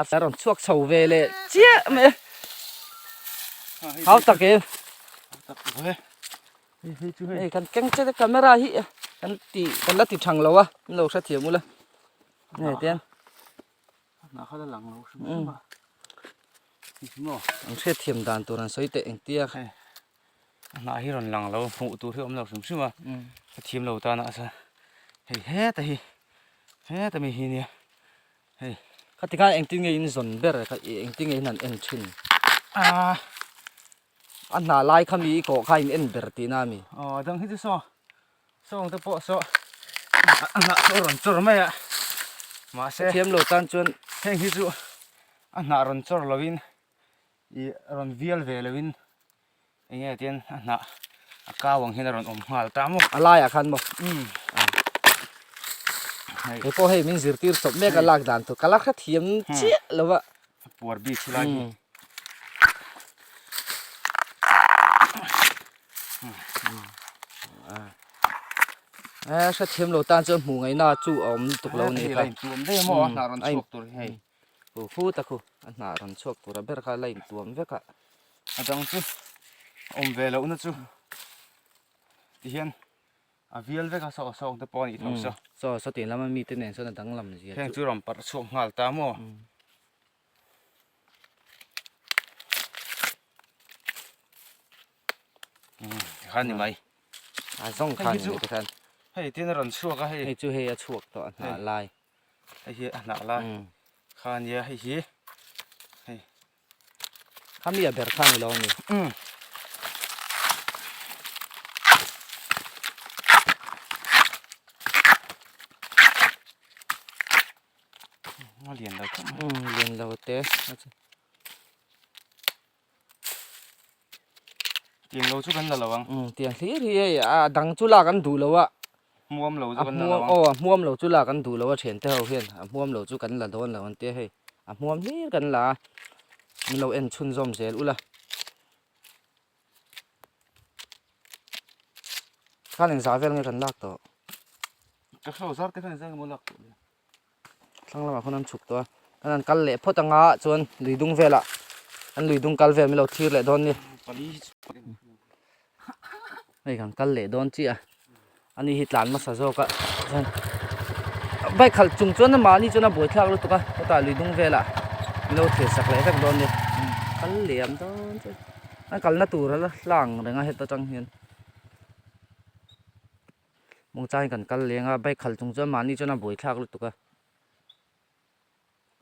A rawn chhuak chho ve leh chiah mai a. Hau tak em. Hei kan keng che te camera hi kan ti kan la ti thang lo a min lo hrethiam ula hei tian an hriatthiam dan tur an sawi teh engtia A hnah hi rawn lang lo hmuh tur hi a awm lo hrim hrim a ka thiam lo tan a chuan hei heta hi heta mi hi nia hei khati khan engtin nge in zawn ber kha engtin nge in han en thin a a hnah lai kha mi i kawh kha in en ber tihna a mi aw dang hi chu saw sawng te pawh saw a hnah chu a rawn chawr mai a mahse thiam lo tan chuan heng hi chu a hnah rawn chawr lo in Ih rawn vial ve lo in eng nge tian a hnah a kau ang hian a rawn awm nghal ta maw. A laiah khan maw. Umm. Hei pawh hei min zirtir chawp mek a lak dan tur ka la hrethiam chiah lo a. A puar bik chu lai hi. E hrethiam lo tan chuan hmuh ngaihna chu a awm lutuk lo ni kha. A intuam daih a maw a hnah rawn chhuak tur hi hei. Hu hu ta khu a hnah rawn chhuak tura ber kha la intuam vek a. A dang chu awm ve lohna chu tihian a vial vek a saw sawng te pawh a nih tho saw. Saw saw tih lama mite nen sawn a danglam zia chu. Heng chu rawn parh chhuak nghal ta maw. Tikhan ni mai. A zawng khan ni mai tikhan. Hei tin a rawn chhuak a hei. Hei chu hei a chhuak tawh a hnah lai. Hei hi a hnah lai kha a nia hei hi hei. Khami a ber kha a ni lo a ni. A lian lo khawp mai. Lian lo te. Tiang lo chu kan la lo ang. Tiang hlir hi hei a dang chu lak an duh lo a. Hmuam lo chu kan la lo ang. Aw a hmuam lo chu lak an duh lo a thiante ho hian a hmuam lo chu kan la dawn lo an tia hei a hmuam hlir kan la a min lo en chhunzawm zel ula. Khan engzah vel nge kan lak tawh? Ka hre lo zar te khan engzah nge maw lak tawh le. Thlang lamah khawn an chhuk tawh a, kan han kal leh phawt anga chuan lui dung velah an lui dung kal vel min lo thlir leh dawn ni. Hei kan kal leh dawn chiah a, ani hi tlan hmasa zawk a chuan bike khalh chung chuan mahni chuan a buaithlak lutuk a chutah lui dung velah min lo thlir sak leh vek dawn ni. Kal liam dawn chiah a kalna tur a la hlang reng a heta tang hian. Muangchangin kan kal leng a, bike khalh chung chuan mahni chuan a buaithlak lutuk a.